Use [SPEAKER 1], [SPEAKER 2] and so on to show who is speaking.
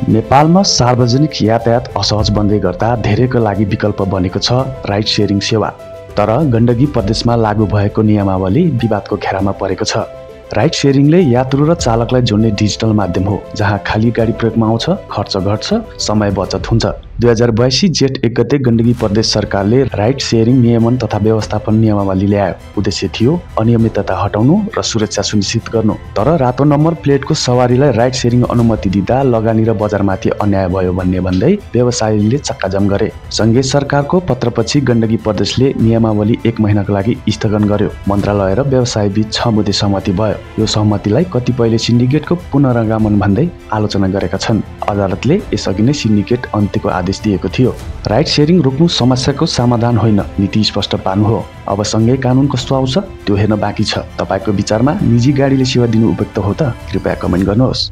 [SPEAKER 1] नेपालमा सार्वजनिक यातायात असहज बन्दै गर्दा धेरैको लागि विकल्प बनेको छ राइड शेयरिङ सेवा। तर गण्डकी प्रदेशमा लागू भएको नियमावली विवादको घेरामा परेको छ। राइड शेयरिङले यात्रु र चालकलाई जोड्ने डिजिटल माध्यम हो, जहाँ खाली गाडी प्रयोगमा आउँछ, खर्च घट्छ, समय बचत हुन्छ। 2082 जेठ 1 गते गण्डकी प्रदेश सरकारले राइड शेयरिङ नियमन तथा व्यवस्थापन नियमावली ल्यायो। उद्देश्य थियो अनियमितता हटाउनु र सुरक्षा सुनिश्चित गर्नु। तर रातो नम्बर प्लेटको सवारीलाई राइड शेयरिङ अनुमति दिँदा लगानी र बजारमाथि अन्याय भयो भन्दै व्यवसायीले चक्काजाम गरे। संघीय सरकारको पत्रपछि गण्डकी प्रदेशले नियमावली 1 महिनाको लागि स्थगन गर्यो। मन्त्रालय र व्यवसाय बीच 6 बुँदे सहमति भयो। यो सहमतिलाई कतिपयले सिन्डिकेटको पुनरागमन भन्दै आलोचना गरेका छन्। अदालतले यसअघि नै सिन्डिकेट अन्त्यको आदेश दिएको थियो। राइड शेयरिङ रोक्नु समस्याको समाधान होइन, नीति स्पष्ट पार्नु हो। अब सँगै कानुन कस्तो आउँछ त्यो हेर्न बाँकी छ। तपाईको विचारमा निजी गाडीले सेवा दिनु उपयुक्त हो त? कृपया कमेन्ट गर्नुहोस्।